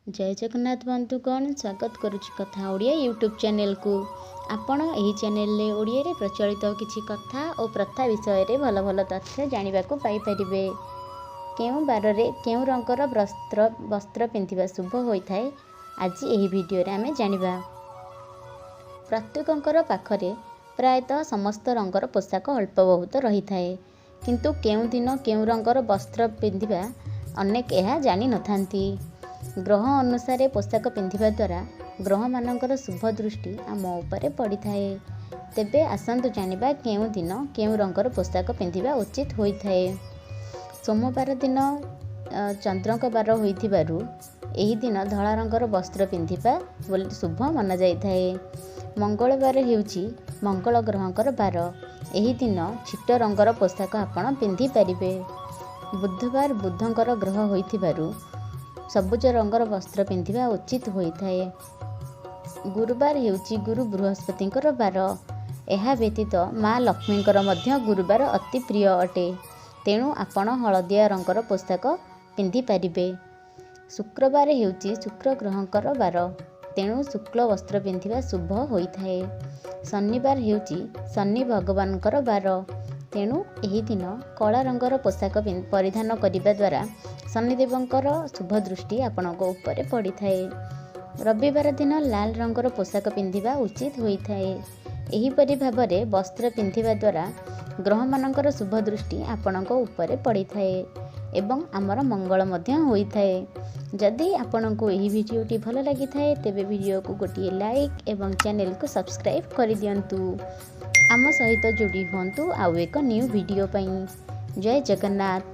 ଜୟ ଜଗନ୍ନାଥ ବନ୍ଧୁଗଣ, ସ୍ୱାଗତ କରୁଛି କଥା ଓଡ଼ିଆ ୟୁଟ୍ୟୁବ୍ ଚ୍ୟାନେଲକୁ। ଆପଣ ଏହି ଚ୍ୟାନେଲରେ ଓଡ଼ିଆରେ ପ୍ରଚଳିତ କିଛି କଥା ଓ ପ୍ରଥା ବିଷୟରେ ଭଲ ଭଲ ତଥ୍ୟ ଜାଣିବାକୁ ପାଇପାରିବେ। କେଉଁ ବାରରେ କେଉଁ ରଙ୍ଗର ବସ୍ତ୍ର ପିନ୍ଧିବା ଶୁଭ ହୋଇଥାଏ, ଆଜି ଏହି ଭିଡ଼ିଓରେ ଆମେ ଜାଣିବା। ପ୍ରତ୍ୟେକଙ୍କର ପାଖରେ ପ୍ରାୟତଃ ସମସ୍ତ ରଙ୍ଗର ପୋଷାକ ଅଳ୍ପ ବହୁତ ରହିଥାଏ, କିନ୍ତୁ କେଉଁ ଦିନ କେଉଁ ରଙ୍ଗର ବସ୍ତ୍ର ପିନ୍ଧିବା ଅନେକ ଏହା ଜାଣିନଥାନ୍ତି। ଗ୍ରହ ଅନୁସାରେ ପୋଷାକ ପିନ୍ଧିବା ଦ୍ୱାରା ଗ୍ରହମାନଙ୍କର ଶୁଭ ଦୃଷ୍ଟି ଆମ ଉପରେ ପଡ଼ିଥାଏ। ତେବେ ଆସନ୍ତୁ ଜାଣିବା କେଉଁ ଦିନ କେଉଁ ରଙ୍ଗର ପୋଷାକ ପିନ୍ଧିବା ଉଚିତ ହୋଇଥାଏ। ସୋମବାର ଦିନ ଚନ୍ଦ୍ରଙ୍କ ବାର ହୋଇଥିବାରୁ ଏହି ଦିନ ଧଳା ରଙ୍ଗର ବସ୍ତ୍ର ପିନ୍ଧିବା ବୋଲି ଶୁଭ ମନାଯାଇଥାଏ। ମଙ୍ଗଳବାର ହେଉଛି ମଙ୍ଗଳ ଗ୍ରହଙ୍କର ବାର। ଏହି ଦିନ ଛିଟ ରଙ୍ଗର ପୋଷାକ ଆପଣ ପିନ୍ଧିପାରିବେ। ବୁଧବାର ବୁଧଙ୍କର ଗ୍ରହ ହୋଇଥିବାରୁ ସବୁଜ ରଙ୍ଗର ବସ୍ତ୍ର ପିନ୍ଧିବା ଉଚିତ ହୋଇଥାଏ। ଗୁରୁବାର ହେଉଛି ଗୁରୁ ବୃହସ୍ପତିଙ୍କର ବାର। ଏହା ବ୍ୟତୀତ ମା ଲକ୍ଷ୍ମୀଙ୍କର ମଧ୍ୟ ଗୁରୁବାର ଅତି ପ୍ରିୟ ଅଟେ, ତେଣୁ ଆପଣ ହଳଦିଆ ରଙ୍ଗର ପୋଷାକ ପିନ୍ଧିପାରିବେ। ଶୁକ୍ରବାର ହେଉଛି ଶୁକ୍ର ଗ୍ରହଙ୍କର ବାର, ତେଣୁ ଶୁକ୍ଳ ବସ୍ତ୍ର ପିନ୍ଧିବା ଶୁଭ ହୋଇଥାଏ। ଶନିବାର ହେଉଛି ଶନି ଭଗବାନଙ୍କର ବାର, ତେଣୁ ଏହି ଦିନ କଳା ରଙ୍ଗର ପୋଷାକ ପରିଧାନ କରିବା ଦ୍ୱାରା ଶନିଦେବଙ୍କର ଶୁଭ ଦୃଷ୍ଟି ଆପଣଙ୍କ ଉପରେ ପଡ଼ିଥାଏ। ରବିବାର ଦିନ ଲାଲ ରଙ୍ଗର ପୋଷାକ ପିନ୍ଧିବା ଉଚିତ ହୋଇଥାଏ। ଏହିପରି ଭାବରେ ବସ୍ତ୍ର ପିନ୍ଧିବା ଦ୍ୱାରା ଗ୍ରହମାନଙ୍କର ଶୁଭ ଦୃଷ୍ଟି ଆପଣଙ୍କ ଉପରେ ପଡ଼ିଥାଏ ଏବଂ ଆମର ମଙ୍ଗଳ ମଧ୍ୟ ହୋଇଥାଏ। ଯଦି ଆପଣଙ୍କୁ ଏହି ଭିଡ଼ିଓଟି ଭଲ ଲାଗିଥାଏ, ତେବେ ଭିଡ଼ିଓକୁ ଗୋଟିଏ ଲାଇକ୍ ଏବଂ ଚ୍ୟାନେଲକୁ ସବସ୍କ୍ରାଇବ୍ କରିଦିଅନ୍ତୁ। ଆମ ସହିତ ଯୋଡ଼ି ହୁଅନ୍ତୁ ଆଉ ଏକ ନ୍ୟୁ ଭିଡ଼ିଓ ପାଇଁ। ଜୟ ଜଗନ୍ନାଥ।